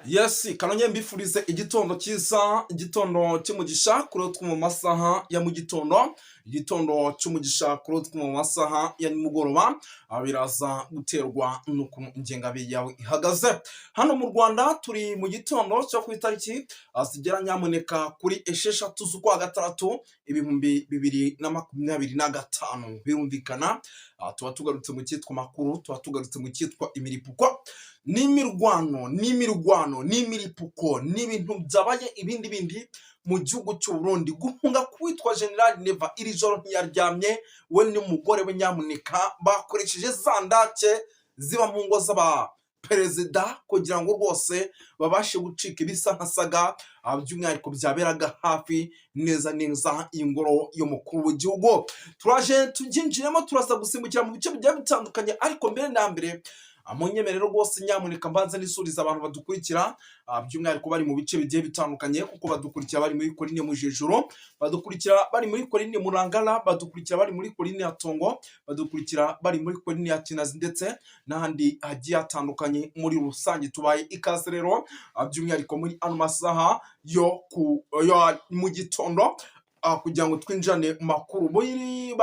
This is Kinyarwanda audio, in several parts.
Yes, kanongere mbifurize igitondo cyiza, igitondo cy'umugisha kuri twe mu masaha ya mu gitondo, igitondo cy'umugisha kuri twe mu masaha ya nimugoroba. Biraza guterwa n'ukuntu ingengabihe yawe ihagaze. Hano mu Rwanda turi mu gitondo cyo ku itariki zigera nyamuneka kuri 6 z'ukwa gatandatu 2025. Birumvikana, tuba tugarutse mu cyitwa makuru, tuba tugarutse mu cyitwa imiripuko n'imirwano, n'imirwano n'imiripuko n'ibintu byabaye ibindi bindi mu gihugu cy'u Burundi. Guhunga kwitwa General Neva, iri joro ntiyaryamye we n'umugore we. Nyamuneka bakoresheje za ndake ziba mu ngo z'abaperezida kugira ngo rwose babashe gucika ibisa nka saga, by'umwihariko byaberaga hafi neza neza ingoro y'umukuru w'igihugu. Turaje tubyinjiremo, turaza gusimbukira mu bice bigiye bitandukanye, ariko mbere na mbere munyemerero rwose nyamuneka mbanze nisuriza abantu badukurikira, by'umwihariko bari mu bice bigiye bitandukanye, kuko badukurikira bari muri Korine Mujejuru, badukurikira bari muri Korine Murangara, badukurikira bari muri Korine ya Tongo, badukurikira bari muri Korine ya Kinazi ndetse n'ahandi hagiye hatandukanye muri rusange. Tubaye ikaze rero, by'umwihariko muri ano masaha yo mu gitondo, kugira ngo twinjirane mu makuru. Muri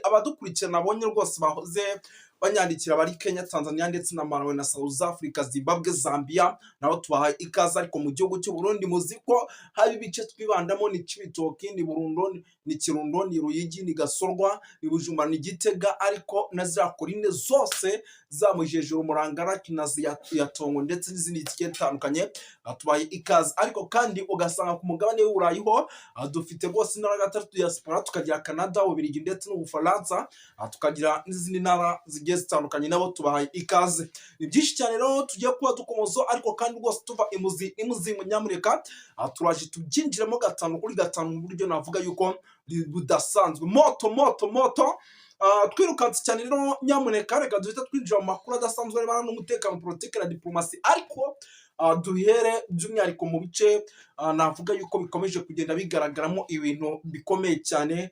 abadukurikira nabonye rwose bahoze banyandikira bari Kenya, Tanzania ndetse na Malawi na South Africa, Zimbabwe, Zambia, nabo tubahaye ikaze. Ariko mu gihugu cy'u Burundi muzi ko hari ibice twibandamo: ni Cibitoki, ni Burundo, ni Kirundo, ni Ruyigi, ni Gasorwa, ni Bujumbura, ni Gitega, ariko na ziriya korine zose za Mujejuru, Murangara, Kinazi ya Tongo ndetse n'izindi zigiye zitandukanye, tubaye ikaze. Ariko kandi ugasanga ku mugabane w'Uburayi ho dufite rwose intara gatatu diaspora, tukagira Canada, Ububiligi ndetse n'Ubufaransa, tukagira n'izindi ntara zigiye zitandukanye, nabo tubahaye ikaze. Ni byinshi cyane rero tugiye kuba dukomozo, ariko kandi rwose tuva imuzi imuzi, nyamuneka turaje tubyinjiremo gatanu kuri gatanu mu buryo navuga yuko budasanzwe. Moto moto moto. Twirukanse cyane rero, nyamuneka reka duhite twinjira mu makuru adasanzwe arebana n'umutekano, politiki na diplomasi, ariko duhere by'umwihariko mu bice navuga yuko bikomeje kugenda bigaragaramo ibintu bikomeye cyane,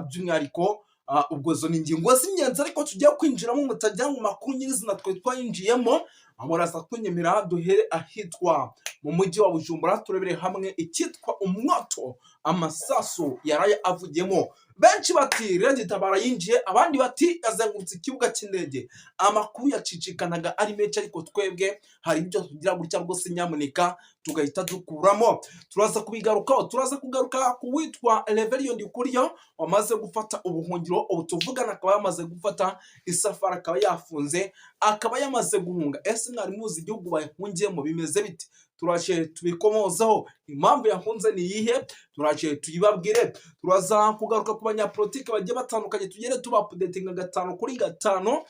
by'umwihariko ubwo zo ni ingingo z'ingenzi ariko tugiye kwinjiramo, mutajya mu makuru nyirizina twari twayinjiyemo. Muraza kunyemera duhere ahitwa mu mujyi wa Bujumbura, turebere hamwe icyitwa umwoto, amasasu yaraye avugiyemo. Benshi bati Red Tabara yinjiye, abandi bati yazengurutse ikibuga cy'indege. Amakuru yacicikanaga ari menshi, ariko twebwe hari ibyo tugira gutya rwose nyamuneka tugahita dukuramo. Turaza kubigarukaho. Turaza kugaruka ku witwa Reverien Ndikuriyo wamaze gufata ubuhungiro. Ubu tuvugana akaba yamaze gufata isafari, akaba yafunze, akaba yamaze guhunga. Ese mwari muzi igihugu bahungiyemo? Bimeze bite? Turaje tubikomozaho. Impamvu yahunze ni iyihe? Turaje tuyibabwire. Turaza kugaruka ku banyapolitike bagiye batandukanye, tugere tubaupdatinga gatanu kuri gatanu.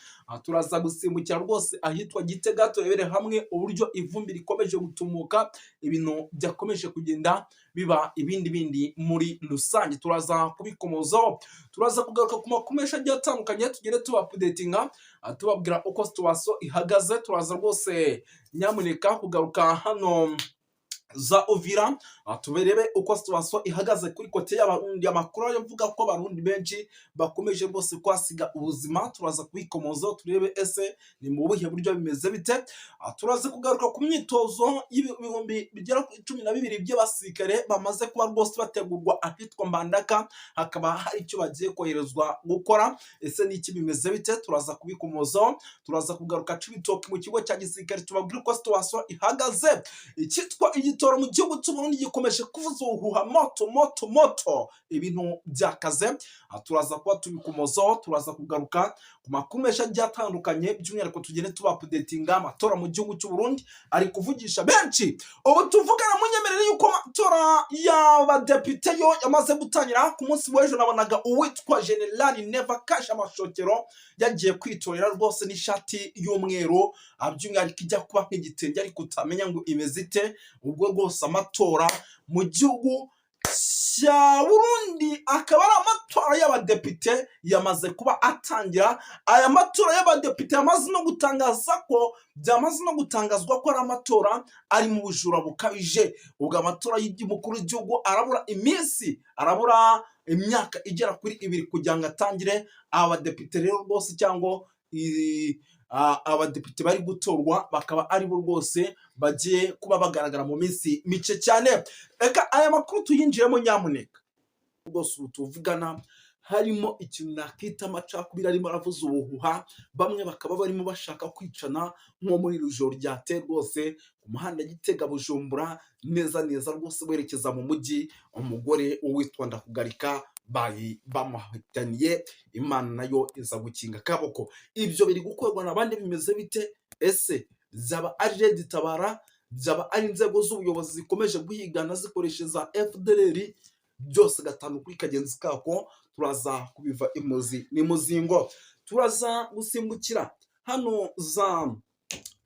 Turaza gusimbukira rwose ahitwa Gitega, turebere hamwe uburyo ivumbi rikomeje gutumuka, ibintu byakomeje kugenda biba ibindi bindi muri rusange. Turaza kubikomozaho. Turaza kugaruka ku makuru menshi agiye atandukanye, tugere tubaupdatinga, tubabwira uko situation ihagaze. Turaza rwose nyamuneka kugaruka hano za Uvira, tuberebe uko situation ihagaze kuri côté y'Abarundi. Amakuru avuga ko Abarundi benshi bakomeje rwose kwasiga ubuzima, turaza kubikomozaho, turebe ese ni mu buhe buryo, bimeze bite. Turaza kugaruka ku myitozo y'ibihumbi bigera kuri 12 by'abasirikare bamaze kuba rwose bategurwa ahitwa Mbandaka, hakaba hari icyo bagiye koherezwa gukora. Ese ni iki? Bimeze bite? Turaza kubikomozaho. Turaza kugaruka Cibitoke mu kigo cya gisirikare, tubabwire uko situation ihagaze. Icyitwa igitoro mu gihugu cy'u Burundi gikomeje kuvuza ubuhuha, moto moto moto, ibintu byakaze. Turaza kuba tubikomozaho. Turaza kugaruka ku makuru menshi agiye atandukanye, by'umwihariko tugende tubaupdatinga amatora mu gihugu cy'u Burundi ari kuvugisha benshi. Ubu tuvugana, munyemerere yuko amatora y'abadepite yo yamaze gutangira. Ku munsi w'ejo nabonaga uwitwa General Neva Kashe Amashokero yagiye kwitorera rwose n'ishati y'umweru, by'umwihariko ijya kuba nk'igitenge ariko utamenya ngo imeze ite. Ubwo rwose amatora mu gihugu cya Burundi akaba ari amatora y'abadepite yamaze kuba atangira. Aya matora y'abadepite yamaze no gutangaza ko byamaze no gutangazwa ko ari amatora ari mu bujura bukabije. Ubwo amatora y'umukuru w'igihugu arabura iminsi, arabura imyaka igera kuri 2 kugira ngo atangire. Aba badepite rero rwose cyangwa Abadepite bari gutorwa bakaba ari bo rwose bagiye kuba bagaragara mu minsi mike cyane. Reka aya makuru tuyinjiremo nyamuneka. Rwose ubu tuvugana harimo ikintu nakita amacakubiri arimo aravuza ubuhuha, bamwe bakaba barimo bashaka kwicana, nko muri iri joro ryateye rwose ku muhanda Gitega Bujumbura neza neza rwose werekeza mu mujyi, umugore witwa Ndakugarika bari bamuhitaniye, Imana nayo iza gukinga akaboko. Ibyo biri gukorwa n'abandi, bimeze bite? Ese byaba ari RED Tabara? Byaba ari inzego z'ubuyobozi zikomeje guhigana zikoresha FDLR? Byose gatanu kuri kagenzi kako, turaza kubiva imuzi n'imuzingo. Turaza gusimbukira hano za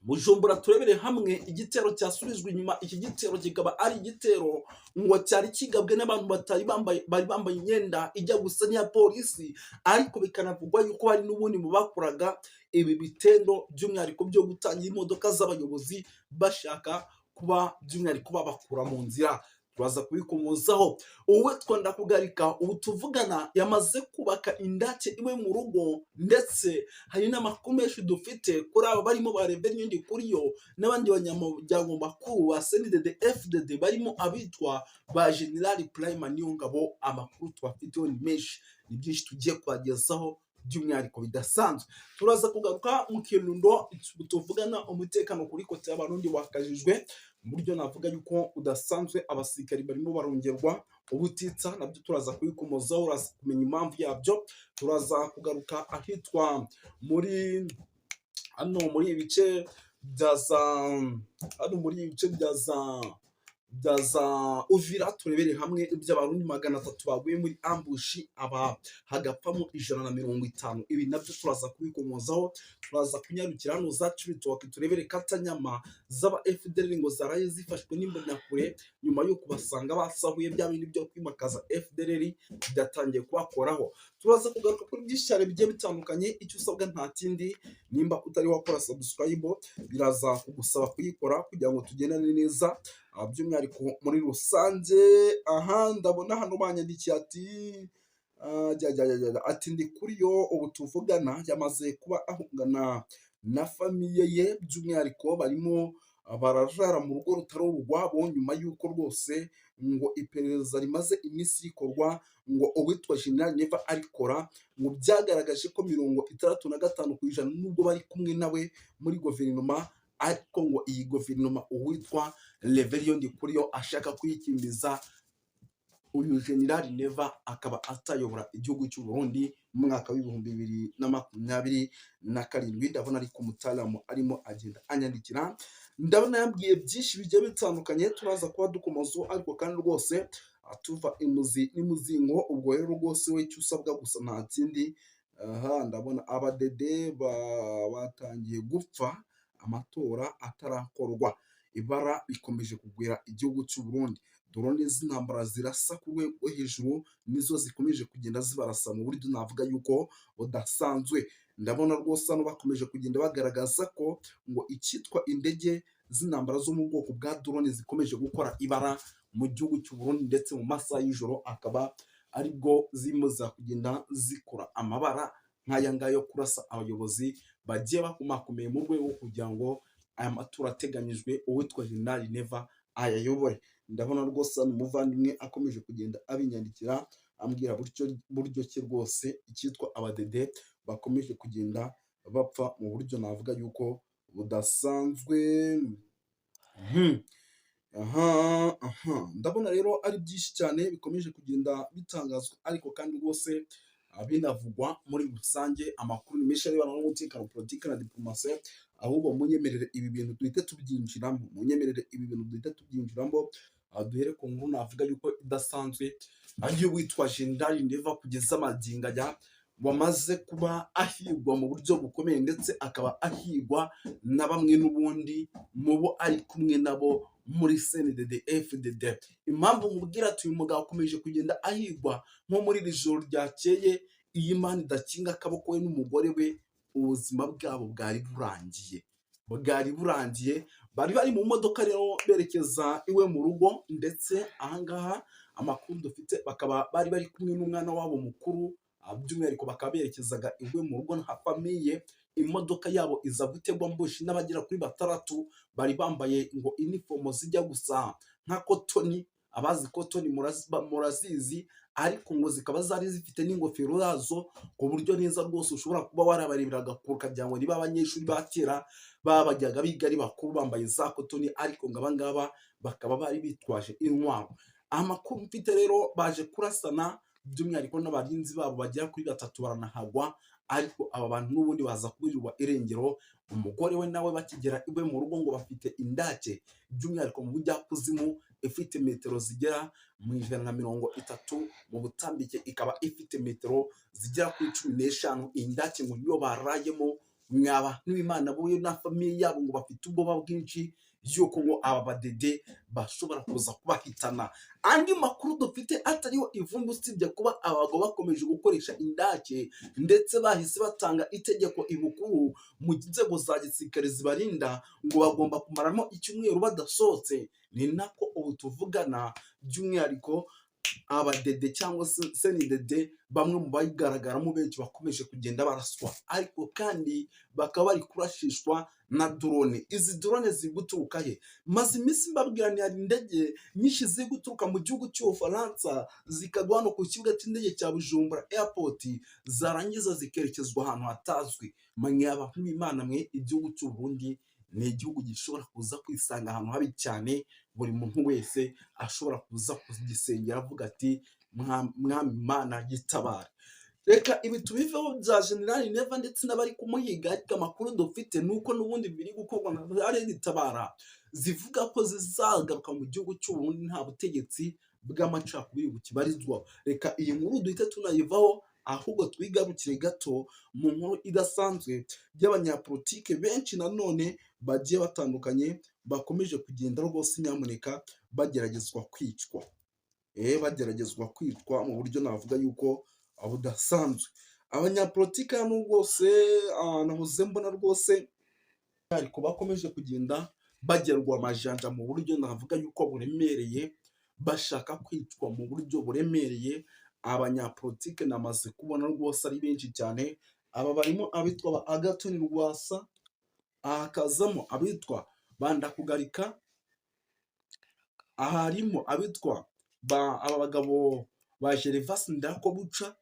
Bujumbura, turebere hamwe igitero cyasubijwe inyuma. Iki gitero kikaba ari igitero ngo cyari kigabwe n'abantu batari bambaye, bari bambaye imyenda ijya gusa n'iya polisi, ariko bikanavugwa yuko hari n'ubundi mu bakoraga ibi bitendo, by'umwihariko byo gutangira imodoka z'abayobozi bashaka kuba by'umwihariko babakura mu nzira. Turaza kubikomozaho. Uwitwa Ndakugarika ubu tuvugana yamaze kubaka indake iwe mu rugo, ndetse hari n'amakuru menshi dufite kuri aba barimo ba Reverien Ndikuriyo n'abandi banyamuryango bakuru ba CNDD FDD, barimo abitwa ba General Prime Niyongabo. Amakuru tubafiteho ni menshi, ni byinshi tugiye kubagezaho by'umwihariko bidasanzwe. Turaza kugaruka mu Kirundo. Tuvugana umutekano kuri côté y'Abarundi wakajijwe mu buryo navuga yuko udasanzwe, abasirikari barimo barongerwa ubutitsa, nabyo turaza kubikomozaho, uraza kumenya impamvu yabyo. Turaza kugaruka ahitwa muri hano muri ibice bya za hano muri ibice bya za Uvira, turebere hamwe iby'Abarundi 300 baguye muri ambush, aba hagapfamo 150. Ibi nabyo turaza kubikomozaho. Turaza kunyarukira hano za Cibitoke, turebere katanyama z'aba FDLR ngo zaraye zifashwe n'imbonakure nyuma yo kubasanga basahuye bya bindi byo kwimakaza FDLR byatangiye kubakoraho. Turaza kugaruka kuri byinshi cyane bigiye bitandukanye. Icyo usabwa nta kindi, nimba utari wakora subscribe, biraza kugusaba kuyikora kugira ngo tugendane neza, by'umwihariko muri rusange. Aha ndabona hano banyandikiye ati jya, jya, jya, jya, ati ndi kuri yo ubu tuvugana yamaze kuba ahungana na famille ye, by'umwihariko barimo bararara mu rugo rutari urwabo, nyuma y'uko rwose ngo iperereza rimaze iminsi rikorwa ngo uwitwa General Neva arikora, ngo byagaragaje ko 65% nubwo bari kumwe nawe muri guverinoma, ariko ngo iyi guverinoma uwitwa Reverien Ndikuriyo ashaka kuyikimbiza, uyu General Neva akaba atayobora igihugu cy'u Burundi mu mwaka wa 2027. Ndabona ariko umutalamu arimo agenda anyandikira, ndabona yambwiye byinshi bigiye bitandukanye turaza kuba dukomozaho, ariko kandi rwose tuva imuzi n'imuzingo. Ubwo rero rwose we icyo usabwa gusa nta kindi. Aha ndabona abadede batangiye gupfa amatora atarakorwa, ibara rikomeje kugwira igihugu cy'u Burundi. Drone z'intambara zirasa ku rwego rwo hejuru nizo zikomeje kugenda zibarasa mu buryo navuga yuko budasanzwe. Ndabona rwose hano bakomeje kugenda bagaragaza ko ngo icyitwa indege z'intambara zo mu bwoko bwa drone zikomeje gukora ibara mu gihugu cy'u Burundi, ndetse mu masaha y'ijoro akaba aribwo zirimo kugenda zikora amabara nk'aya ngaya yo kurasa abayobozi bagiye bakomakomeye mu rwego kugira ngo aya matora ateganyijwe uwitwa General Neva ayayobore. Ndabona rwose hano umuvandimwe akomeje kugenda abinyandikira, ambwira buryo ki rwose icyitwa abadede bakomeje kugenda bapfa mu buryo navuga yuko budasanzwe. Aha aha ndabona rero ari byinshi cyane bikomeje kugenda bitangazwa, ariko kandi rwose binavugwa muri rusange. Amakuru ni menshi arebana n'umutekano, politiki na diplomasi. Ahubwo munyemerere ibi bintu duhite tubyinjiramo, munyemerere ibi bintu duhite tubyinjiramo. Duhere ku nkuru navuga yuko idasanzwe, ariyo witwa General Neva kugeza magingo aya wamaze kuba ahigwa mu buryo bukomeye, ndetse akaba ahigwa na bamwe n'ubundi mu bo ari kumwe nabo muri CNDD FDD. Impamvu mubwira ati uyu mugabo akomeje kugenda ahigwa, nko muri iri joro ryakeye, iyi Imana idakinga akaboko we n'umugore we, ubuzima bwabo bwari burangiye, bwari burangiye. Bari bari mu modoka rero berekeza iwe mu rugo, ndetse ahangaha amakuru dufite bakaba bari bari kumwe n'umwana wabo mukuru, by'umwihariko bakaba berekezaga iwe mu rugo nka famille. Imodoka yabo iza gutegwa ambush n'abagera kuri batandatu bari bambaye ngo inifomo zijya gusa nka cotton. Abazi cotton murazizi, ariko ngo zikaba zari zifite n'ingofero yazo, ku buryo neza rwose ushobora kuba warabareberaga kure ukagira ngo niba abanyeshuri ba kera babajyaga biga ari bakuru bambaye za cotton, ariko ngo abangaba bakaba bari bitwaje intwaro. Amakuru mfite rero, baje kurasana by'umwihariko n'abarinzi babo bagera kuri batatu baranahagwa, ariko aba bantu n'ubundi baza kuburirwa irengero. Umugore we nawe bakigera iwe mu rugo, ngo bafite indake by'umwihariko mu bujyakuzimu ifite metero zigera mu 130 mu butambike, ikaba ifite metero zigera kuri 15. Indake ngo niyo barayemo. Mwaba n'Imana buye na famille yabo ngo bafite ubwoba bwinshi yuko ngo aba badede bashobora kuza kubahitana. Andi makuru dufite atariho ivumbi, usibye kuba abagabo bakomeje gukoresha indake, ndetse bahise batanga itegeko ibukuru mu nzego za gisirikare zibarinda ngo bagomba kumaramo icyumweru badasohotse. Ni nako ubu tuvugana, by'umwihariko abadede cyangwa se CNDD, bamwe mu bayigaragaramo benshi bakomeje kugenda baraswa, ariko kandi bakaba bari kurashishwa na drone. Izi drone ziri guturuka he? Maze iminsi mbabwira ni hari indege nyinshi ziri guturuka mu gihugu cy'Ubufaransa, zikagwa hano ku kibuga cy'indege cya Bujumbura Airport, zarangiza zikerekezwa ahantu hatazwi. Mwaba nk'Imana mwe, igihugu cy'u Burundi ni igihugu gishobora kuza kwisanga ahantu habi cyane. Buri muntu wese ashobora kuza kugisengera avuga ati: "Mwami Mana, gitabara." Reka ibi tubiveho bya General Neva ndetse n'abari kumuhiga, ariko amakuru dufite ni uko n'ubundi biri gukorwa na Tabara zivuga ko zizagaruka mu gihugu cy'u Burundi nta butegetsi bw'amacakubiri bukibarizwa. Reka iyi nkuru duhite tunayivaho, ahubwo twigarukire gato mu nkuru idasanzwe by'abanyapolitike benshi nanone bagiye batandukanye bakomeje kugenda rwose nyamuneka bageragezwa kwicwa, bageragezwa kwicwa mu buryo navuga yuko budasanzwe. Abanyapolitike hano rwose nahoze mbona rwose ariko bakomeje kugenda bagerwa amajanja mu buryo navuga yuko buremereye, bashaka kwicwa mu buryo buremereye. Abanyapolitike namaze kubona rwose ari benshi cyane. Aba barimo abitwa ba Agathon Rwasa, hakazamo abitwa ba Ndakugarika, harimo abitwa ba aba bagabo ba Gervais Ndirakobuca.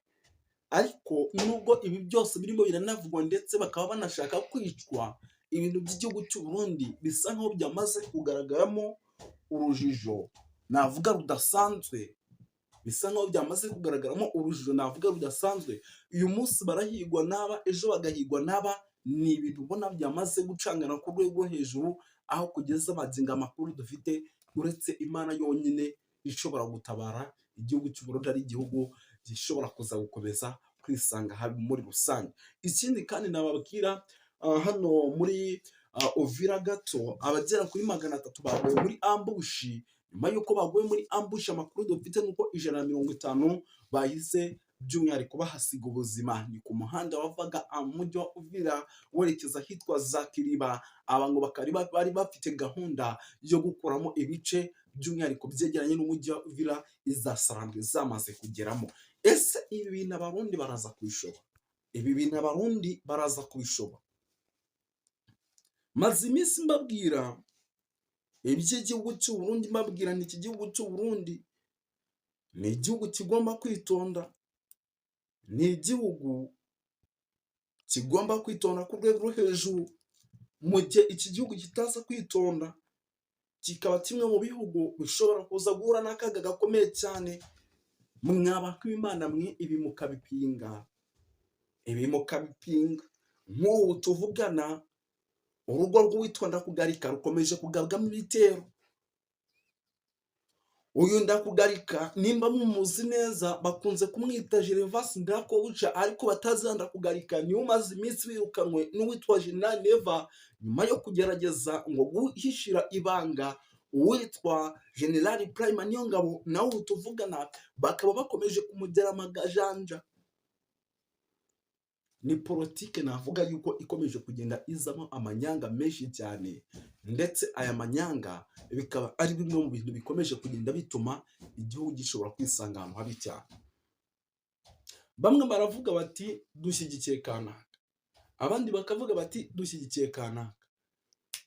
Ariko nubwo ibi byose birimo biranavugwa ndetse bakaba banashaka kwicwa, ibintu by'igihugu cy'u Burundi bisa nkaho byamaze kugaragaramo urujijo navuga rudasanzwe, bisa nkaho byamaze kugaragaramo urujijo navuga rudasanzwe. Uyu munsi barahigwa n'aba, ejo bagahigwa n'aba. Ni ibintu ubona byamaze gucangana ku rwego rwo hejuru, aho kugeza magingo amakuru dufite, uretse Imana yonyine ishobora gutabara, igihugu cy'u Burundi ari igihugu gishobora kuza gukomeza kwisanga habi muri rusange. Ikindi kandi nababwira, hano muri Uvira gato, abagera kuri 300 baguye muri ambush. Nyuma y'uko baguye muri ambush, amakuru dufite ni uko 150 bahise by'umwihariko bahasiga ubuzima. Ni ku muhanda wavaga mu mujyi wa Uvira werekeza ahitwa za Kiriba. Aba ngo bakaba bari bafite gahunda yo gukuramo ibice by'umwihariko byegeranye n'umujyi wa Uvira, iza Sarambwe zamaze kugeramo. Ese ibi bintu Abarundi baraza kubishobora? Ibi bintu Abarundi baraza kubishobora? Maze iminsi mbabwira iby'igihugu cy'u Burundi, mbabwira nti iki gihugu cy'u Burundi ni igihugu kigomba kwitonda, ni igihugu kigomba kwitonda ku rwego rwo hejuru. Mu gihe iki gihugu kitaza kwitonda, kikaba kimwe mu bihugu bishobora kuza guhura n'akaga gakomeye cyane. Mwaba nk'Imana mwe, ibi mukabipinga, ibi mukabipinga. Nk'ubu tuvugana, urugo rw'uwitwa Ndakugarika rukomeje kugabwamo ibitero. Uyu Ndakugarika, nimba mumuzi neza, bakunze kumwita Gervais Ndirakobuca, ariko batazi Ndakugarika niwe umaze iminsi wirukanwe n'uwitwa General Neva nyuma yo kugerageza ngo guhishira ibanga uwitwa General Prime Niyongabo. Nawe ubu tuvugana bakaba bakomeje kumugera amagajanja. Ni politike navuga yuko ikomeje kugenda izamo amanyanga menshi cyane, ndetse aya manyanga bikaba ari bimwe mu bintu bikomeje kugenda bituma igihugu gishobora kwisanga ahantu habi cyane. Bamwe baravuga bati dushyigikiye kanaka, Abandi bakavuga bati: "Dushyigikiye kanaka."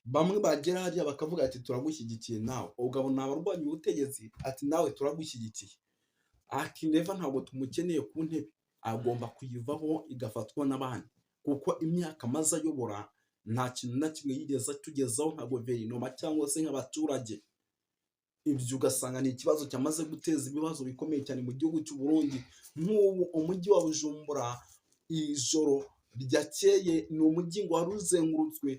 Bamwe bagera hariya bakavuga ati: "Turagushyigikiye nawe." Ugabona abarwanya ubutegetsi ati: "Nawe turagushyigikiye." Ati: "Neva ntabwo tumukeneye ku ntebe, agomba kuyivaho igafatwa n'abandi, kuko imyaka amaze ayobora nta kintu na kimwe yigeze atugezaho nka guverinoma cyangwa se nk'abaturage." Ibyo ugasanga ni ikibazo cyamaze guteza ibibazo bikomeye cyane mu gihugu cy'u Burundi. Nk'ubu umujyi wa Bujumbura, ijoro ryakeye, ni umujyi ngo wari uzengurutswe.